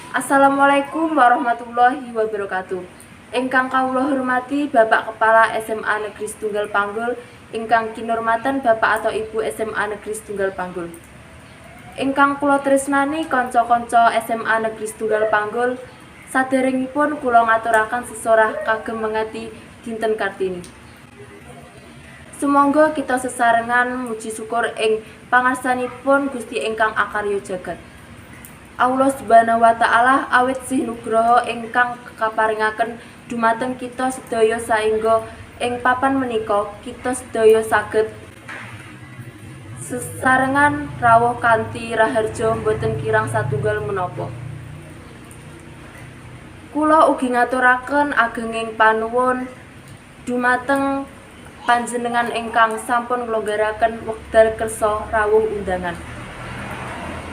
Assalamualaikum warahmatullahi wabarakatuh. Ingkang kawula hormati Bapak Kepala SMA Negeri Setunggal Panggul, ingkang kinurmatan Bapak atau Ibu SMA Negeri Setunggal Panggul. Ingkang kula tresnani kanca-kanca SMA Negeri Setunggal Panggul, saderengipun kula ngaturaken sesorah kagem mengeti Dinten Kartini. Sumangga kita sesarengan muji syukur ing pangarsanipun Gusti ingkang akarya jagat. Allah Subhanahu wa taala awit sih nugroho ingkang kaparingaken dumateng kita sedaya saengga ing papan menika kita sedaya saged sesarengan rawuh kanthi raharja boten kirang satunggal menapa. Kula ugi ngaturaken agenging panuwun dumateng panjenengan ingkang sampun nglonggaraken wekdal kersa rawuh undangan.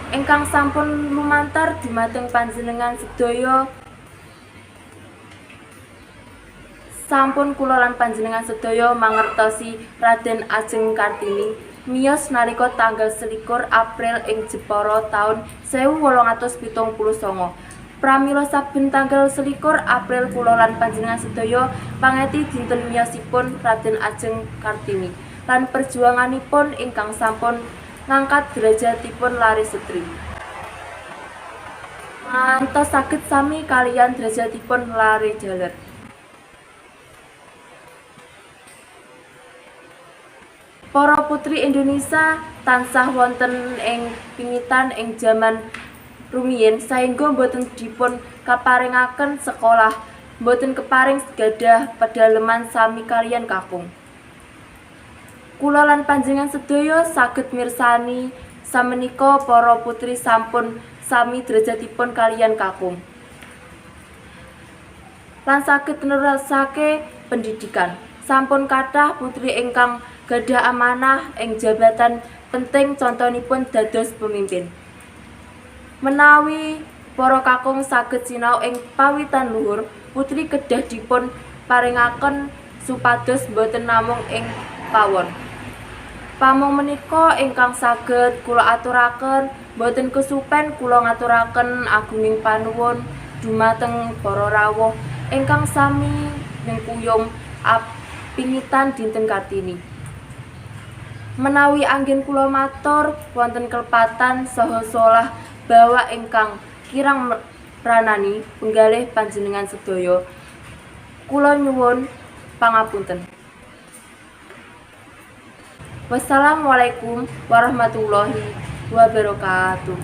Ingkang sampun lumantar dumateng panjenengan sedaya, sampun kula lan panjenengan sedaya mangertosi Raden Ajeng Kartini miyos nalika tanggal 21 April ing Jepara taun 1879. Pramila saben tanggal 21 April kula lan panjenengan sedaya pangeti dinten miyosipun Raden Ajeng Kartini lan perjuanganipun ingkang sampun ngangkat derajatipun lare setri. Ngantos saged sami kaliyan derajatipun lare jaler. Para putri Indonesia tansah wonten ing pingitan ing jaman rumiyin saengga boten dipun kaparengaken sekolah, boten keparing gadah pedaleman sami kaliyan kakung. Kula lan panjenengan sedaya saged mirsani samenika para putri sampun sami derajatipun kaliyan kakung. Lan saged nerusake pendidikan. Sampun kathah putri ingkang gadah amanah ing jabatan penting contonipun dados pemimpin. Menawi para kakung saged sinau ing pawitan luhur, putri kedah dipun paringaken supados boten namung ing pawon. Pamong menika ingkang saged kula aturaken, boten kesupen kula ngaturaken agunging panuwun dumateng para rawuh ingkang sami nyengkuyung pingitan Dinten Kartini. Menawi anggen kula matur wonten kelepatan saha solah bawa ingkang kirang pranani penggalih panjenengan sedaya, kula nyuwun pangapunten. Wassalamualaikum warahmatullahi wabarakatuh.